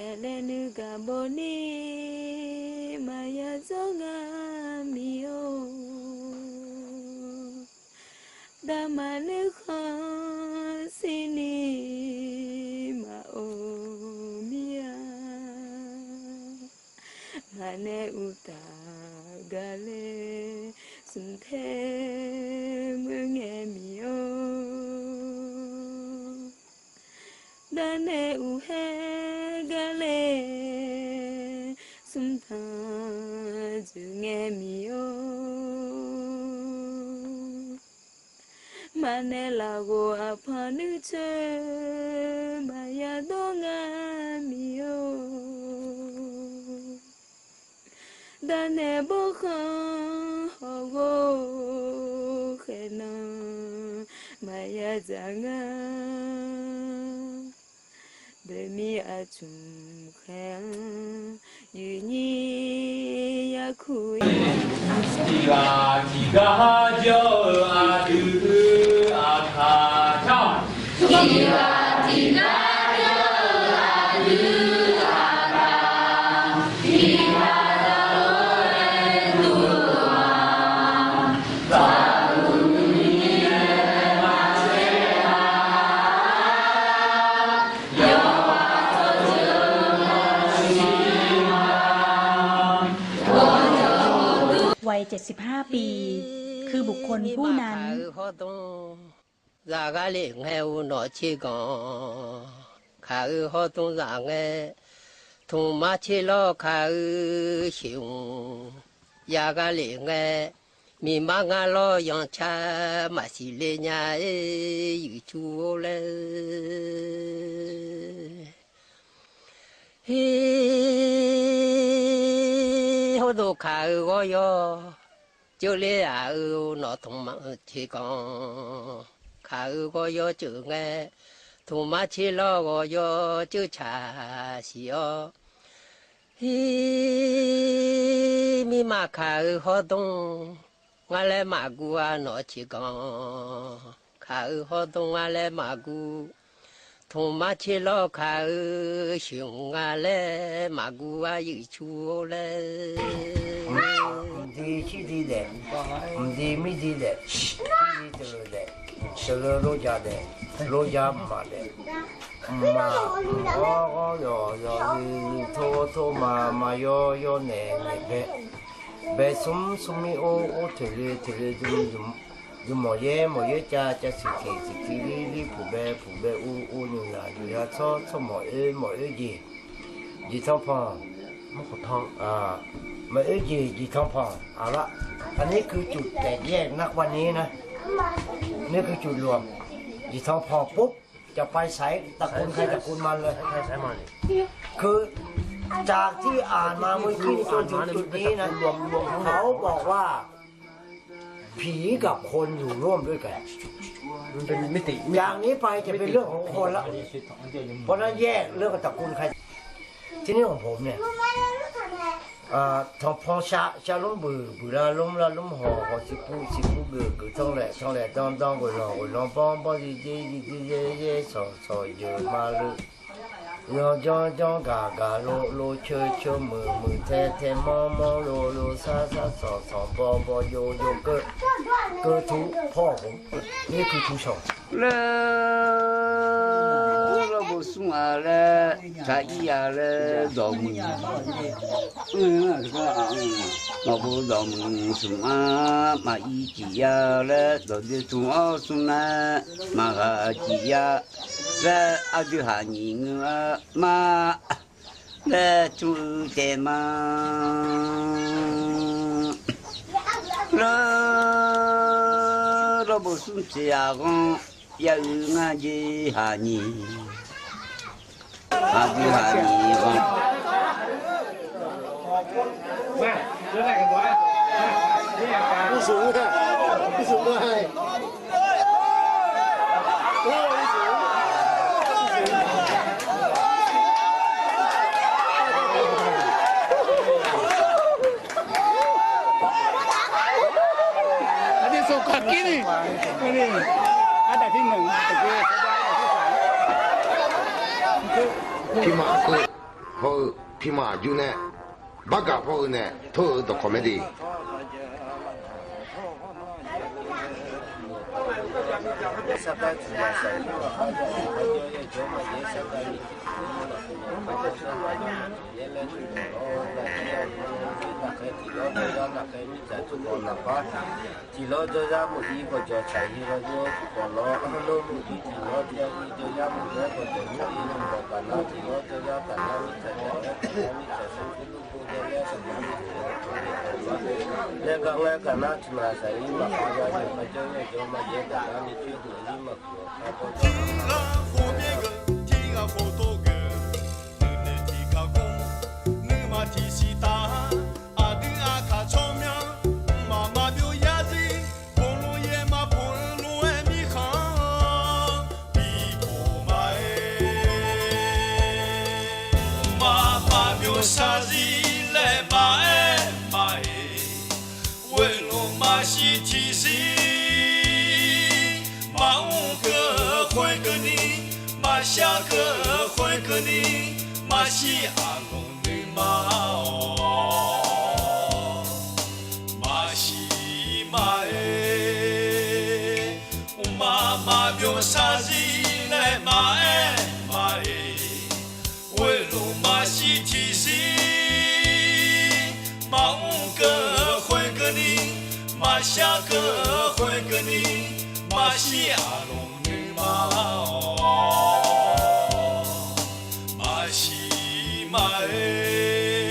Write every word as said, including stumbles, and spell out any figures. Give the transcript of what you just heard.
Aerlaer nuigaq bawni maqya dzawr nga miq-or, daqmaq nuikhanr shirni maqof mir-a. Maqnaeq uqtaf gaqler smq taer meur ngae miq-or, daqnaeq uqhaer gaqler smq tanq dzoeq ngae miq-or, maqnaeq lafghof aqpanq nuircoer maqya dawr nga miq-or, daqnaeq bawrkhanq hawghof khaeqnan maqya dzaq nga. Boeqmir aqcmq khaeq-anr yuifnyir yarkur-ir. Tiqghaq tiqgar jawr-eu aqdui aqkaq tar. Tiqghaq tiqgar jawr-eu aqdui aqkaq tiqghaq taqlof-aer dur-aq. วัย เจ็ดสิบห้า ปี คือบุคคลผู้นั้น Zaq ghaq lef ngae-eu nawq tser ganq, kaq-eu hawrdmr zaq ngae, tmqmar tser lawr kaq-eu sheuqmq, yaq ghaq lef ngae, miqmar ngar lawr yanqcar maqsiq le nya-ir yuifcur-or laer. Hir, hawrdov kaq-eu ghawryawr, ceuvler-aq-eu nawq tmqmar tser ganq, kaq-eu ghawryawr ceuv ngae, tmqmar tser lawr ghawryawr ceuvcaq siq-awr, hir, mirma kaq-eu hawrdmr ngar laer maqguv-a nawq tser ganq, kaq-eu hawrdmr ngar laer maqguv, tmqmar tser lawr kaq-eu sheuqmq ngar laer maqguv-a yuifcur-or laer. Mqdi cirdi daef, mqdi mirdi daef, cirdi teuqleuq daef, teuqleuq lojaq daef, lojaq mqmaq daef, mqmaq ghawr ghawr yawq yawq luiq luiq tor tor ma ma yawr yawr naeq naeq bae, bae smr smr mir or or toeqle toeqle zmq zmq, zmq mawq yaer mawq yaer cav cav siq tiq siq tiq lir lir puq bae puq bae ur ur nymq yaq nymq yaq tsawr tsawr mawq oer mawq oer jeq, jeqtanq panq, maqoer jeq jeqtanq panq aqlar. Aqner kuv cuf taef jaer nar khav ni nar, ner kuv cuf lof-aq, jeqtanq panq pov, จะไปไหน ตระกูลใครตระกูลมันเลย คือจากที่อ่านมาเมื่อกี้จนถึงจุดนี้นะ เขาบอกว่า ผีกับคนอยู่ร่วมด้วยกัน มันเป็นมิติ จากนี้ไปจะเป็นเรื่องของคนละ เพราะฉะนั้นแยกเรื่องตระกูลใคร ที่นี่ของผมเนี่ย tanqpanq sha sha lmr buiq buiq lar lmr lar lmr hawq hawq siqpuv siqpuv geuf geuf tanrlaeq tanrlaeq dan dan ghoeqlanq ghoeqlanq banr banr zir zir zir zir zir zir sanq sanq yeuq ma leu, yanq janr janr gaq gaq lo lo ceu ceu muiq muiq tae tae manr manr lo lo sar sar sanq sanq baw baw jov jov keuv, keuv tu pawr-awq, nir keuv tu sanq. Laer, lawrbo smr-a laer, taq-ir-a laer dawqmuiq, lawrbo dawqmuiq smq-a, maqir ciq ya laer dawqdoer tmq-awr smr nar, maqghaq ciq ya laer aqdui haq nyiq ngeur-a ma laer tmr-eu taef ma. Laer, lawrbo smr tseq-aq ghanr, ya uiq ngar jeq haq nyiq, aqdui haq nyiq ghanr. Aqdui saqkaq kir ni, aqdui aqdaq tir naq, aqdui aqdaq tir saq. Hawr-eu pirma aqjur nae, bargaq hawr-eu nae tor-eu dawqkawq mae de. Tiqlawr jawrzar muiq-ir gawqjawq tsaq-ir lawr nymr tiqkawv lawr, nymr muiq-ir tiqlawr jawrzar muiq-aer gawqjawq nymr-ir lawr mawf gaq nar, tiqlawr jawrzar taq nar mirtsaq jaq-aer taq nar mirtsaq shawr-ir lur bov jav laer saqdaq mirtsaq-aer taq-eu nae gar ngaer gaq nar, tiqmaf saq-ir maqkhav ya yawqha jawr-ir aqjawr maqjaer gaq nar, ni coer deuq-ir maqkuq-awq. Tiqghaq khof myaer geuf, tiqghaq khof tov geuf, nuinoeq tiqkaq gmr, nuima tiqsiq taf, aqdui aqkaq tsawrmyanr, mqmaq maqbyov yarzir, boqlov yaer maqpoq-eu lof-aer mirkhanq-anr bi poq ma-aer, mqmaq maqbyov sharzir laer maqaer ma-eq. Ghoelof maqshir tiqzir, maqmr keuv-eu khoerkeuvni, maqshar keuv-eu khoerkeuvni, maqshir aqlmq nuima-awq. Maqshir ma-eq, mqmaq maqbyov sharzir laer maqaer ma-eq. Ghoelof maqshir tiqzir, maqmr keuv-eu khoerkeuvni, maqshar keuv-eu khoerkeuvni, maqshir aqlmq nuima-awq.